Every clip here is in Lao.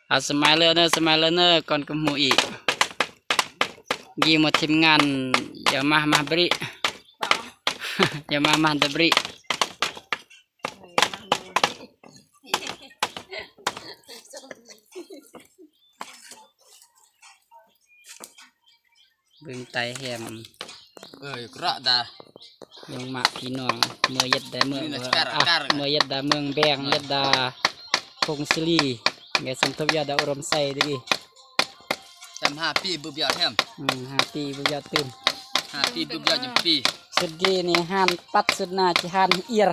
ເອົາ ສະມາຍເລີເນີ ສະມາຍເລີເນີ ກ່ອນກະໝູ່ອີກ. ຍິງໝົດທີມງານ ຢາມາ ມາບຣິ ຢາມາ ມາດະບຣິ. ເບິ່ງໄຕແຮມ ເອີຍ ກະດາ ຍັງມະພີ່ນ້ອງ ເມືອເຢັດດາເມືອງ ນີ້ນະ ເອີຍ ກາ ອ່ະ ກາ ເມືອເຢັດດາເມືອງແບງ ເອີຍ ເຢັດດາພົງສິລີ ແລະ ສົມທົບຍາດາອຸດົມໄຊເດ້ ຈຳຫ້າປີບຶບຍາດແຮມ ອືມ ຫ້າປີບຶບຍາດຕື່ມ ຫ້າປີບຶບຍາດຈຳປີ. ສຸດດີນີ້ ຮ້ານປັດສຸດໜ້າ ຊິຮ້ານເອຍ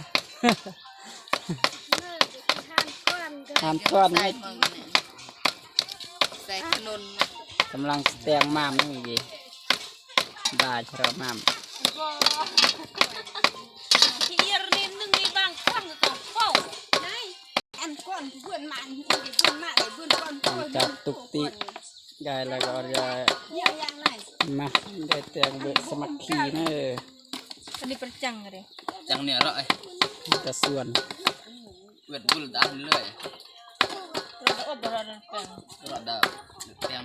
ຮ້ານກ່ອນ ໃສ່ຂະໜົນ ກຳລັງແຕ່ງໝາມນີ້ ບາຊະລະໝາມ ທີ່ເອຍນີ້ໜຶ່ງນີ້ບາງຄັ້ງກໍເປົ່າ ອັນກ່ອນເພື່ອນມາ ເພື່ອນມາເລີຍ ເພື່ອນກ່ອນ ຈາກຕຸກຕິ ໄດ້ແລ້ວກໍເອົາ ມາ ໄດ້ແຕ່ງເບີດສາມັກຄີເນີ ອັນນີ້ເປັນຈັງເດ້ ຈັງນີ້ເນາະ ກະຊວນ ເວດບຸນຕາມເລີຍ ລະດາແປງ ລະດາແປງ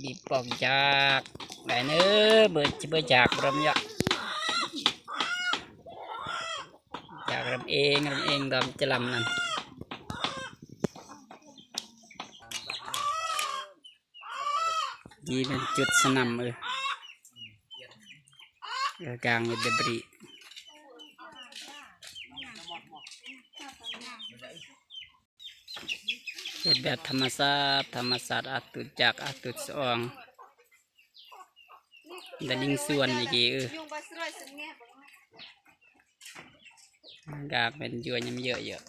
ບີບປອກຢາກໄດ້ເນີ ເບີດ ເບີດຢາກ ລຳຢາກ ຢາກລຳເອງ ລຳເອງ ດອມຈະລຳນັ້ນ. ນີ້ແມ່ນຈຸດສະໜຳ ເອີ ເອີ ກາງເດບຣີ ເຮັດແບບທຳມະຊາດ ທຳມະຊາດ ອາຕຸດຈັກ ອາຕຸດສະອອງ ດາລິງສວນອີກ ເອີ. ກາກແມ່ນຢູ່ຍຳເຍອະເຍອະ.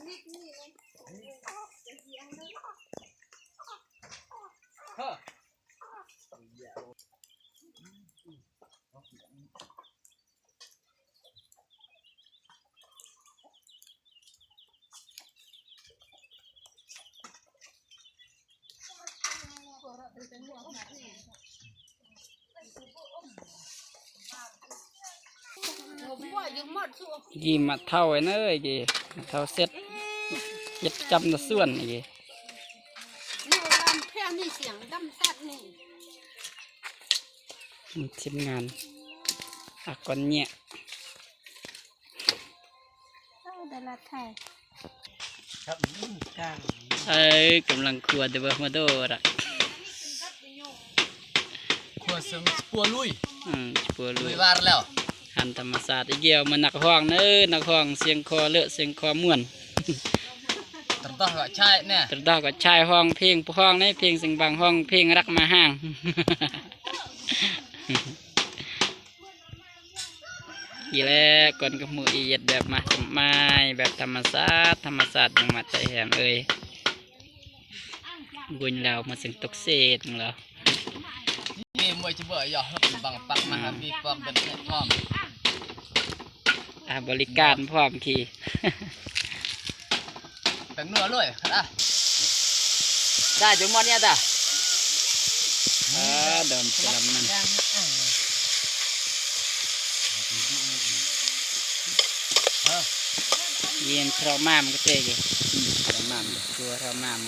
ກີ່ມາເທົາໄອ້ເນີຍ ກີ່ມາເທົາເສັດ ເຮັດປະຈຳຕາສວນນີ້ ທີມງານອາກອນເຍຍ. ໂອ້ ໄດ້ລາດໄທ ເອີ ກຳລັງຄົວແຕ່ບໍ່ມາໂດດອະ ຄົວເຊິ່ງປົວລຸຍ ອືມ ປົວລຸຍ ລຸຍວາດແລ້ວ ຫັ້ນທຳມະຊາດອີກແລ້ວ ມານັກຮ້ອງເນີ ນັກຮ້ອງສຽງຄໍເລາະ ສຽງຄໍມ່ວນ ຕະດອກກໍຊາຍແນ່ ຕະດອກກໍຊາຍ ຮ້ອງເພງ ຮ້ອງໃນເພງສຽງບັງ ຮ້ອງເພງຮັກມາຫ້າງ. ອີແລະ ກ່ອນກັບໝູ່ອີເຮັດແບບມາສະໝາຍ ແບບທຳມະຊາດ ທຳມະຊາດ ຍັງມາໄຕແຮມເອີຍ ບຸນແລ້ວມາເຊິ່ງຕົກເສດແລ້ວ ມີມວຍຈະເບີຍອມບັງປັກມາຫາມີປອກເປັນເສດພ້ອມ ອ່າ ບໍລິການພ້ອມຂີ່ ແປງນົວເລີຍ ໄດ້ຈົນໝົດເນຍຕາ ອ່າ ດອນສະລຳມັນ ເຢັນເທາະມາມກະເຕ ເຢັນເທາະມາມ ຕົວເທາະມາມ.